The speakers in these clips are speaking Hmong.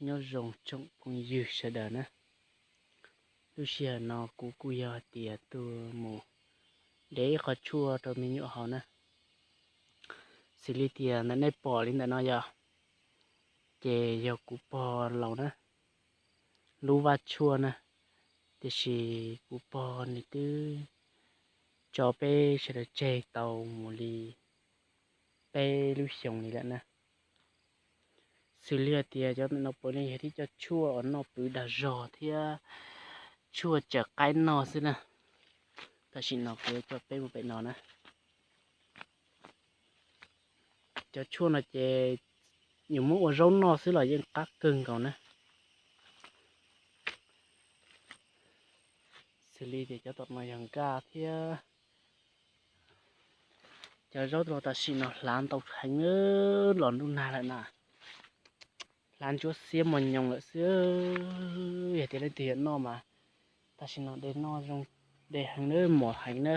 Nyob zoo tsoom phooj ywg sawv daws na. Lub sij hawm no kuv kuj yog hais tias tuaj mus de ib qho tshuaj rau me nyuam haus na. Xws li tias ntawm nej pom li ntawm no yog, ces yog kuv pog laus na, lub vaj tshuaj na, tiam sis kuv pog nws twb tso peb sawv daws tseg tau mus li peb lub xyoos li lawm na. Xws li hais tias cov ntawm no puav leej yog tib co tshuaj uas noj pw dag zog thiab tshuaj tsaws qaib noj xwb na. Tam sim no kuv coj peb mus pem no na. Cov tshuaj no ces yus muab ua zaub noj xwb los yeej qab kawg nkaus na. Xws li tias cov tom no yog nkaj thiab. Cov zaub no tam sim no hlav ntau heev los ntuj nag lawm na. Hlav ntsuab xiab mos nyoos lawm xwb. Yog tias leej twg yuav noj mas tam sim no de noj zoo, de heev na, mos heev na.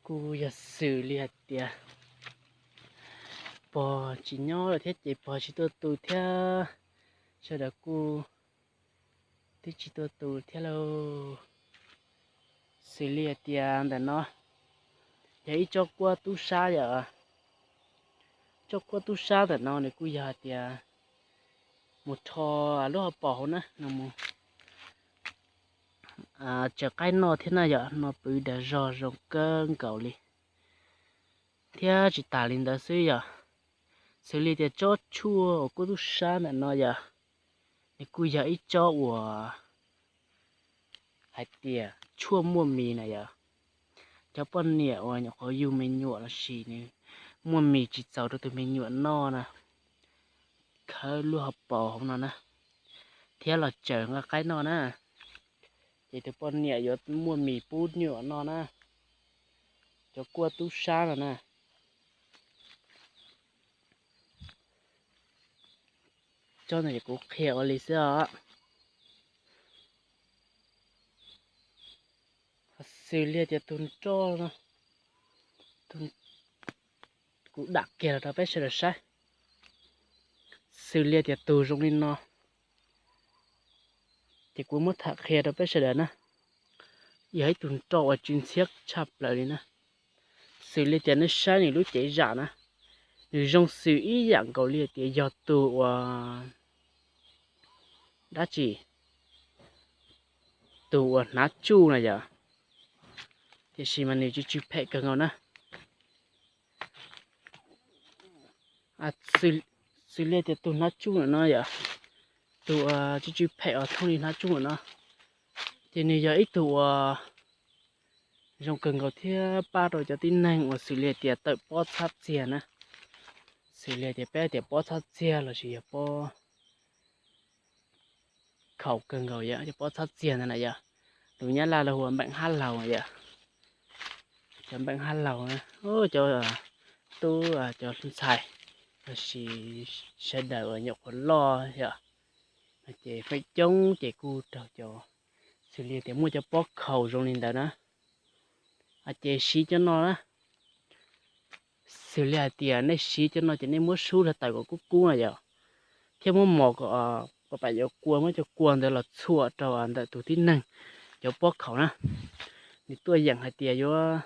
Kuj yog xws li hais tias pog tsis nyob lawm thiab ces pog tsis tuaj tu thiab, sawv daws kuj twb tsis tuaj tu thiab lauj. Xws li hais tias ntawm no yog ib tsob kuab tub sab yom. Tsob kuab tub sab ntawm no nws kuj yog hais tias mus rho lub hauv paus hauv na, nws mus tsaws qaib noj thiab na yom, noj pw dag zog zoo kawg nkaus li. Thiab tsis tas li ntawd xwb yom, xws li tias tsob tshuaj uas kuab tub sab ntawm no yom, nws kuj yog ib tsob uas hais tias tshuaj muaj mis na yom. Cov poj niam uas nyuam qhuav yug me nyuam los sis nws muaj mis tsis txaus rau tus me nyuam noj na, khawb lub hauv paus hauv no na, thiab los tsaws nqa qaib noj na, ces tus poj niam yuav muaj mis pub nyuam noj na. Cov kuab tub sab no na. Tsob no ces kuv qhia ua li xwb os. Xws li tias tus nroj no, kuv dam kiag los rau peb sawv daws saib. Xws li tias tus zoo li no, ces kuv muab tham qhia rau peb sawv daws na, yog ib tug nroj uas tsw ntxhiab tshaj plaws li na. Xws li tias nej saib nws lub cev zam na, nws zoo xws ib yam nkaus li tias yog tus uas dab tsi, tus uas hnav tsuj na yom, tiam sis mas nws tsw tsw phem kawg nkaus na. Xws li tias tus hnav tsuj ntawm no yom, tus uas tsw tsw phem uas thooj li hnav tsuj ntawm no, ces nws yog ib tug uas zoo kawg nkaus thiab pab rau cov tib neeg uas xws li tias tawm pob txhab txiag na. Xws li tias peb tias pob txhab txiag los sis yog pob khaum kawg nkaus yom, cov pob txhab txiag ntawd na yom, lus Nyab Laj lawv hu ua npeem hab laug yom. Cov npeem hab laug na, cov tub cov ntxhais los sis sawv daws uas nyuam qhuav loj yom, ces feem coob ces kuj raug cov, xws li tias muaj cov pob khaum zoo li ntawd na, ces siv cov no na. Xws li hais tias nej siv cov no ces nej muab sub hlo tawm kom kub kub na yom, thiab muab mos kom pam yuav kua, muab cov kua ntawd los txhuam rau ntawm tus tib neeg cov pob khaum na. Nws tuaj yeem hais tias yuav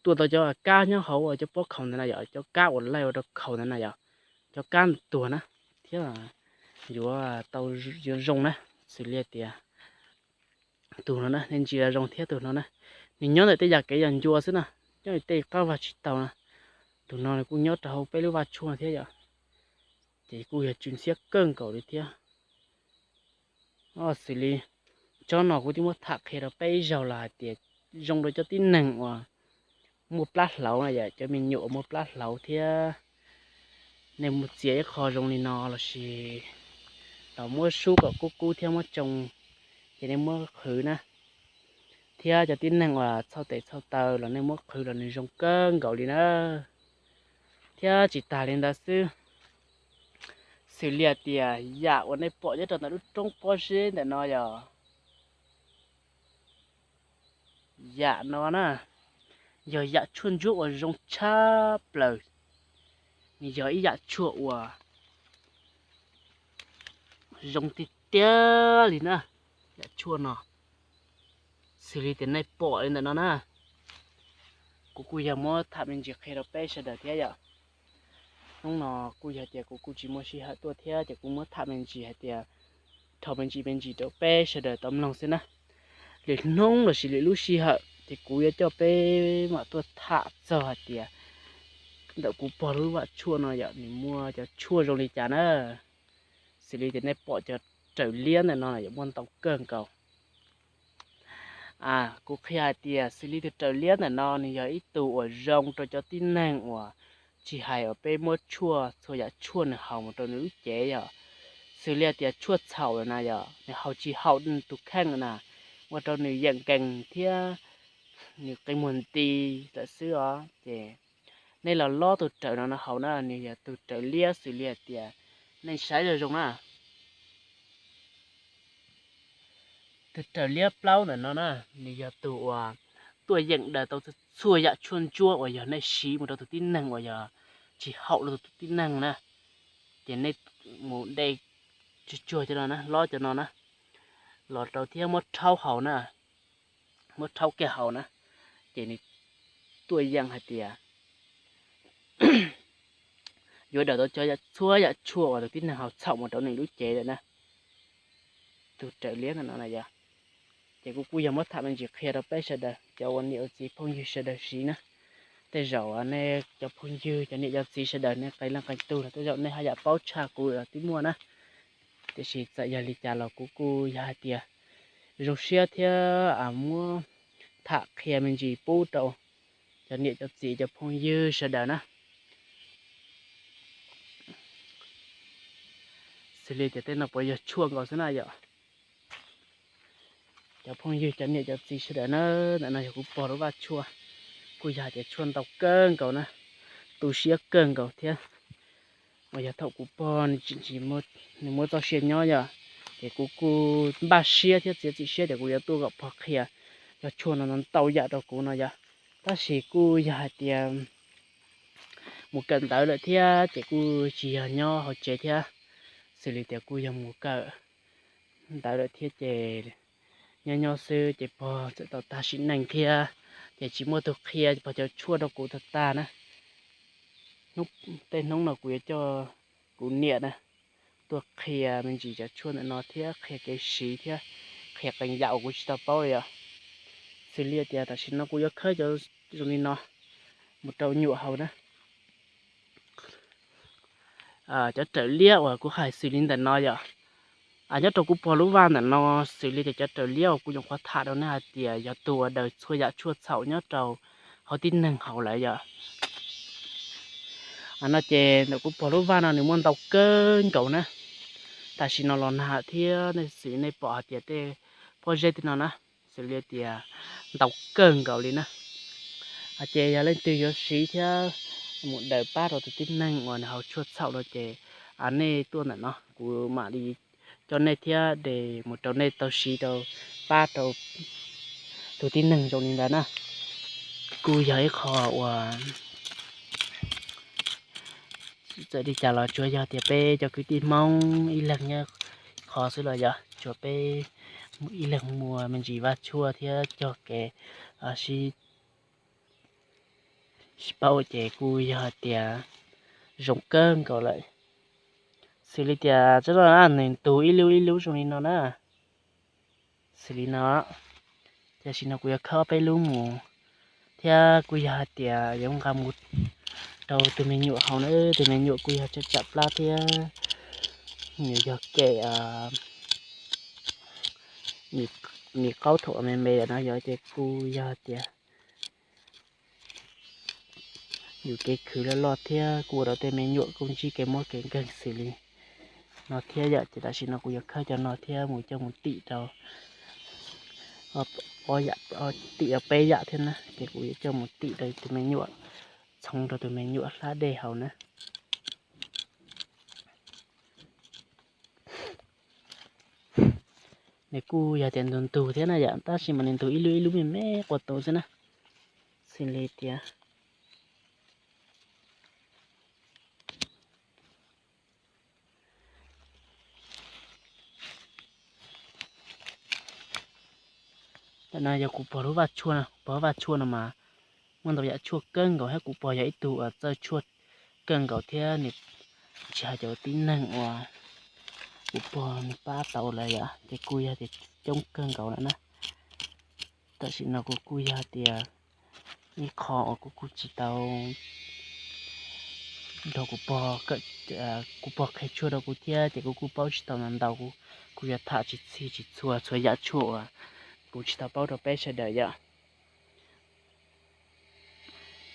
tuaj tau cov kab nyob hauv cov pob khaum ntawd na yom, cov kab uas laij ua rau khaum ntawd na yom, cov kab tuag na, thiab yuav tau, yuav zoo na. Xws li tias tus no na, nej ntsia zoo thiab tus no na, nws nyob ntawm tej yam kev yam ncua xwb na, nyob tej qab vag tsis tau na. Tus no kuj nyob rau hauv peb lub vaj tshuaj thiab yom, ces kuj yog tsw ntxhiab kawg nkaus li thiab. Xws li tsob no kuv twb muab tham qhia rau peb ib zaug los hais tias zoo rau cov tib neeg uas muaj plab hlauv na yom, cov me nyuam uas muaj plab hlauv thiab nej mus txiav ib qho zoo li no los sis los muab sub kom kub kub thiab muab tsoo, ces nej muab qhwv na. Thiab cov tib neeg uas txhau tes txhau taw los nej muab qhwv los nws zoo kawg nkaus li na. Thiab tsis tas li ntawd xwb, xws li hais tias yam uas nej pom nyob rau ntawm lub roob pob zeb ntawm no yog, yam no na, yog yam tshuaj ntsuab uas zoo tshaj plaws. Nws yog ib yam tshuaj uas zoo tiag tiag li na, yam tshuaj no. Xws li tias nej pom li ntawm no na, kuv kuj yog muab tham me ntsis qhia rau peb sawv daws thiab yom. Hnub no kuj yog tias kuv kuj tsis muaj sij hawm tuaj thiab ces kuv muab tham me ntsis hais tias, dhau me ntsis me ntsis rau peb sawv daws tau mloog xwb na. Lwm hnub lossis lwm lub sij hawm ces kuv yuav coj peb mam tuaj tham txog hais tias ntawm kuv pog lub vaj tshuaj no yog nws muaj cov tshuaj zoo li cas na. Xws li tias nej pom cov raws liab ntawm no yog muaj ntau kawg nkaus. Kuv qhia hais tias xws li tus raws liab ntawm no nws yog ib tug uas zoo rau cov tib neeg uas tsis hais uas peb muab tshuaj txhua yam tshuaj nws haus mus rau nws lub cev yog, xws li tias tshuaj txhaum na yog nws haus tsis haum tus kheej na, ua rau nws yeem nkees thiab nws qi muag nti lawm xwb os. Ces nej los lob tus raws no no haus na, nws yog tus raws liab xws li hais tias nej saib zoo zoo na. Tus raws liab plaub ntawm no na, nws yog tus uas tuaj yeem daws tau txhua yam tshuaj ntsuab uas yog nej siv mus rau tus tib neeg uas yog tsis haum rau tus tib neeg na. Ces nej mus de tsuag tsuag cov no na, lob cov no na, los rau thiab muab rhaub haus na, muab rhaub kiag haus na, ces nws tuaj yeem hais tias yuav daws tau cov txhua yam tshuaj uas tus tib neeg haus txhaum mus rau nws lub cev lawm na. Tus raws liab ntawm no na yog, ces kuv kuj yog muab tham me ntsis qhia rau peb sawv daws cov ua niam ua txiv phooj ywg sawv daws siv na. Tej zaum nej cov phooj ywg cov niam cov txiv sawv daws nej qee leej qee tug los tej zaum nej haj yam paub tshaj kuv los twb muaj na. Tiam sis txawm yog li cas los kuv kuj yog hais tias zoo siab thiab muab tham qhia me ntsis pub rau cov niam cov txiv cov phooj ywg sawv daws na. Xws li tias tej no puas yog tshuaj nkaus xwb na yom. Cov phooj ywg cov niam cov txiv sawv daws na, ntawm no yog kuv pog lub vaj tshuaj, kuj yog hais tias tshuaj ntau kawg nkaus na, tu siab kawg nkaus thiab. Uas yog thaum kuv pog nws tsis, nws muaj txoj sia nyob yom, ces kuv kuj npaj siab thiab txiav txim siab tias kuv yuav tuaj kom pog qhia cov tshuaj no ntau yam rau kuv no yom. Tab sis kuj yog hais tias mus kawm ntawv lawm thiab ces kuj tsis yog nyob hauv tsev thiab, xws li tias kuj yog mus kawm ntawv lawm thiab ces nyob nyob xwb ces pog txawm tau tag sim neej thiab, ces tsis muaj tus qhia pog cov tshuaj rau kuv tag tag na. Tej hnub no kuv yuav coj kuv niam na tuaj qhia me ntsis cov tshuaj ntawm no thiab qhia kev siv thiab qhia qee yam uas kuv tsis tau paub li os. Xws li tias tam sim no kuv yuav khawb cov zoo li no mus rau me nyuam haus na. Cov raws liab uas kuv hais xws li ntawm no yom, nyob rau kuv pog lub vaj ntawm no, xws li tias cov raws liab uas kuv nyuam qhuav tham rau nej hais tias yog tus uas daws txhua yam tshuaj txhaum nyob rau hauv tib neeg haus lawm yom. No ces ntawm kuv pog lub vaj no nws muaj ntau kawg nkaus na. Tam sim no los nag thiab nej xws li nej pom hais tias tej pob zeb tej no na, xws li tias ntau kawg nkaus li na. Ces yog leej twg yuav siv thiab mus daws pab rau tus tib neeg uas nws haus tshuaj txhaum no ces nej tuaj ntawm no kuv mam li coj nej thiab de mus rau nej tau siv rau pab rau tus tib neeg zoo li ntawd na. Kuj yog ib qho uas txawm li cas los tsuav yog tias peb cov kwv tij Hmoob ib leeg nyob qhov xwb los yog tsuav peb ib leeg muaj me ntsis vaj tshuaj thiab cog kev sib sib paub ces kuj yog hais tias zoo kawg nkaus lawm. Xws li tias tsob no nws ntug ib lub ib lub zoo li no na, xws li no. Tam sim no kuv yuav khawb peb lub mus thiab kuj yog hais tias yuav nqa mus rau tus me nyuam haus na. Tus me nyuam kuj yog tsam tsam plab thiab, nws yog kem me qaub thaum me me lawm no yog ces kuj yog hais tias yus kev khwv loj loj thiab kuj ua rau tej me nyuam kuj ntsib kev mob kev nkeeg xws li no thiab yom. Ces tam sim no kuv yuav khawb cov no thiab mus coj mus tim rau, tim rau peb yam thiab na. Ces kuv yuav coj mus tim rau tus me nyuam, txhoov rau tus me nyuam hlab dej haus na. Nws kuj yog tias ntug ntug thiab na yom, tab sis mas nws ntug ib lub ib lub me me quas tu xwb na. Xws li tias Tam no yog kuv pog lub vaj tshuaj no, kuv pog lub vaj tshuaj no mas muaj ntau yam tshuaj kawg nkaus thiab kuv pog yog ib tug uas txawj tshuaj kawg nkaus thiab nws tsis hais cov tib neeg uas kuv pog nws pab tau lawm yom, ces kuj yog tias coob kawg nkaus lawm na. Tam sim no kuv kuj yog tias ib qho uas kuv kuj tsis tau nrog kuv pog, kuv pog qhia tshuaj rau kuv thiab ces kuv kuj paub tsis tau ntau ntau, kuv yuav tham tsis txhij tsis txhua txhua yam tshuaj uas kuv tsis tau paub rau peb sawv daws yom.